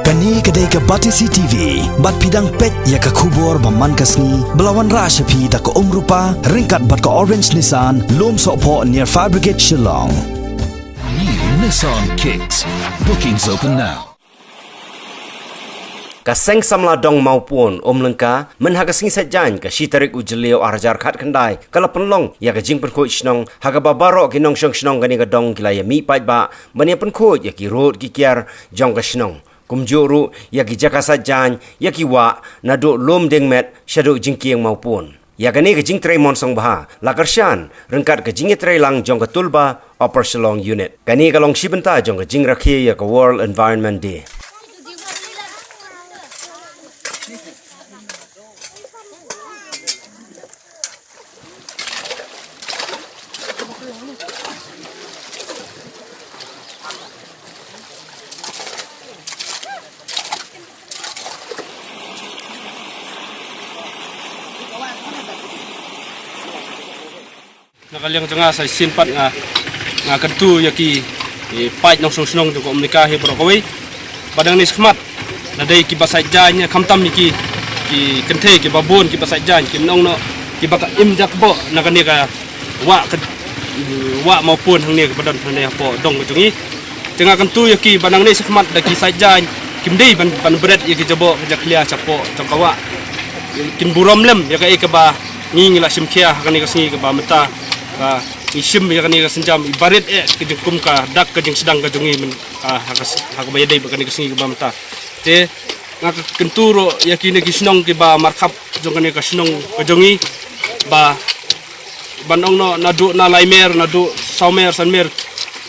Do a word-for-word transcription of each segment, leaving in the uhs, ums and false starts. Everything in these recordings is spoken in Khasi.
Kane ka dei ka Batesi T V, bad phi dang peit ïa ka khubor ba man ka sngi, ba la wanrah sha phi da ka Umrupa, ryngkat bad ka Orange Nissan, Lumsohphoh near Fire Brigade Shillong. New Nissan Kicks. Bookings open now. Ka Seng Samla Dong Mawpun, Umlyngka, mynha ka sngi Saitjaiñ, ka shi tarik u Jylliew ar hajar khatkhyndai, ka la pynlong ïa ka jingpynkhuid shnong, ha kaba baroh ki nongshong shnong kane ka dong ki la ïa mih paidbah ban ïa pynkhuid ïa ki rud ki kiar jong ka shnong. Kumjuh ruh ïa ki jaka saitjaiñ, ïa ki wah, naduh Lum Diengmet shaduh Jingkieng Mawpun. Ïa kane ka jingtrei mon song bha la kyrshan ryngkat ka jingïatreilang jong ka Tulba Upper Shillong Unit. Kane ka long shi bynta jong ka jingrakhe ïa ka World Environment Day. Na ka liang jong nga sa shisien pat nga, nga kyntu ïa ki, ki paid nongshong shnong jong ka Umlyngka hi baroh kawei. Ba dang ne shakhmat, la dei kiba saitjaiñ, khamtam ïa ki, ki kynthei kiba bun kiba saitjaiñ, kim nang noh kiba ka im jakboh na kane ka wah ka, wah Mawpun hangne kaba don hangne hapoh dong ka jong ngi. Te nga kyntu ïa ki ba nangne shakhmat da ki saitjaiñ kim dei ban, ban bret ïa ki jaboh ka jakhlia shapoh jong ka wah. Kin burom lem ïa kaei kaba ngi, ngi la shim khia ha kane ka sngi kaba mynta. Ba ngi shim ïa kane ka sienjam, i barit eh ka jingkum ka dak ka jingsdang ka jong ngi myn, ha, ha ka s-, ha kaba ïadei bad kane ka sngi kaba mynta. Te nga kyntu ruh ïa kine ki shnong kiba markhap jong kane ka shnong ka jong ngi, ba ban ong noh naduh na lai mer, naduh saw mer, san mer,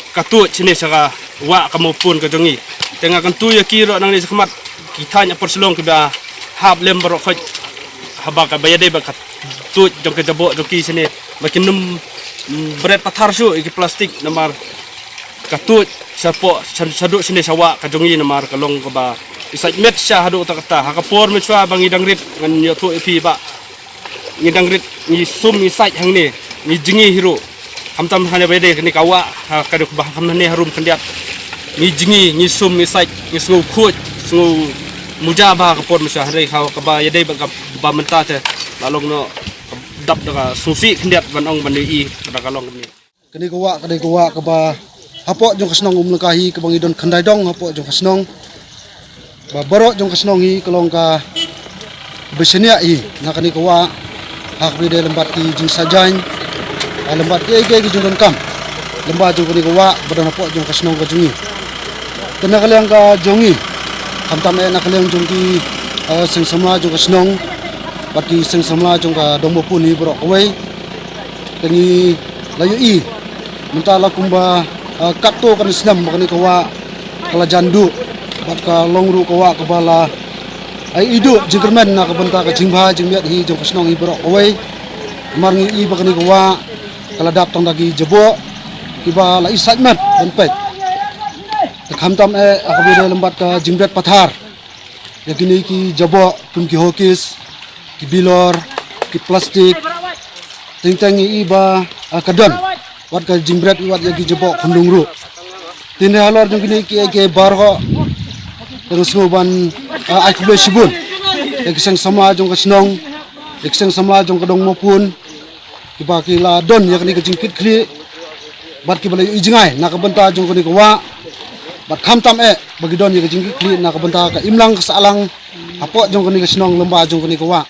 ka tuid shane sha ka wah ka Mawpun ka jong ngi. Te nga kyntu ïa ki ruh nangne shakhmat, ki thaiñ Upper Shillong kiba hap lem baroh khoit, haba kaba ïadei bad ka tuid jong ka jaboh jong ki shane, ba kin ym, mm, bret pathar shuh ïa ki plastik namar ka tuid shapoh, sha-, shaduh shane sha wah ka jong ngi namar ka long kaba i sait met sha haduh katta katta. Ha ka por mynshuwa ba ngi dang rit, ngan ïathuh ïa phi ba ngi dang rit, ngi sum ngi sait hangne, ngi jngi hi ruh. Khamtam hangne ba ïadei kane ka wah, ha ka dei ba khamtam hangne harum khyndiat. Ngi jngi, ngi sum ngi sait, ngi sngew khuid, sngew muja bha ha ka por mynshuwa, hynrei ha kaba ïadei bad kaba mynta te la long noh, dap da ka sngewsih khyndiat ban ong ban ïohi da ka long kumne. Kane ka wah ka dei ka wah kaba hapoh jong ka shnong Umlyngka hi kaba ngi don khyndai dong hapoh jong ka shnong. Ba baroh jong ka shnong hi ka long kaba shaniah hi na kane ka wah, ha kaba ïadei lem bad ki jingsaitjaiñ, ha lem bad kiei kiei ki jingdonkam lem bad jong kane ka wah ba don hapoh jong ka shnong ka jong ngi. Te na ka liang ka jong ngi, khamtam eh na ka liang jong ki, eh, seng samla jong ka shnong bad ki seng samla jong ka dong Mawpun hi baroh kawei. Te ngi la ïohi mynta la kumba, ah, katto katne snem ba kane ka wah ka la jan duh bad ka long ruh ka wah kaba la, ah, ïohi duh jingkyrmen na ka bynta ka jingbha jingmiat hi jong ka shnong hi baroh kawei. Namar ngi ïohi ba kane ka wah ka la dap tang da ki jaboh kiba la i sait met ban peit. Te khamtam eh ha kaba ïadei lem bad ka jingbret pathar ïa kine ki jaboh kum ki hokis, ki bilor, ki plastik. Teng teng i ba, ah, ka don wat ka jingbret, wat ïa ki jaboh khundung ruh. Te halor jong kine ki, ki baroh, te nga sngew ban, ah, ai khublei shibun ïa ki seng samla jong ka shnong, ïa ki seng samla jong ka dong Mawpun, kiba ki la don ïa kane ka jingkitkhlieh bad kiba la ïohi jngai na ka bynta jong kane ka wah. Bad khamtam eh ba ki don ïa ka jingkitkhlieh na ka bynta ka imlang ka sahlang hapoh jong kane ka shnong lem bad jong kane ka wah.